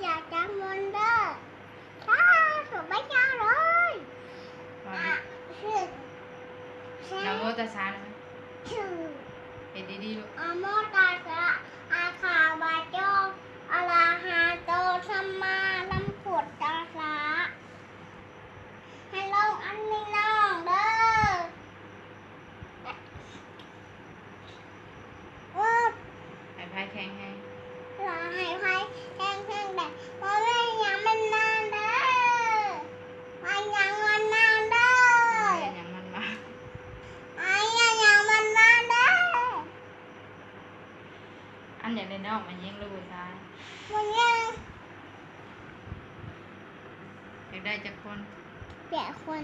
ຢ່າຈຳມົນເດີ ສາທຸ ບໍ່ເຈົ້າເລີຍ ວ່າ ອາ ຊື່ ນະໂມຕັດສະ ຊື່ ເຮັດດີໆ ລູກ ນະໂມຕັດສະ ພະຄະວະໂຕ ອະລະຫະໂຕ ສຳມາສຳພຸດທັດສະ ໃຫ້ລົງອັນນີ້ນ້ອງເດີ. ເອີ ໃຫ້ໄພແຂງແຮງ ຂໍໃຫ້ໄພແຂງແຮງແດ່ ບໍ່ແມ່ນຫຍັງມັນມາເດີ ບໍ່ແມ່ນຫຍັງມັນມາເດີ ບໍ່ແມ່ນຫຍັງມັນມາ ບໍ່ແມ່ນຫຍັງມັນມາເດີ. ອັນ ຢາກໄດ້ນ້ອງມາຍິງ ຫຼື ຜູ້ຊາຍ? ມາຍິງ. ຢາກໄດ້ຈັກຄົນ? ແປດຄົນ.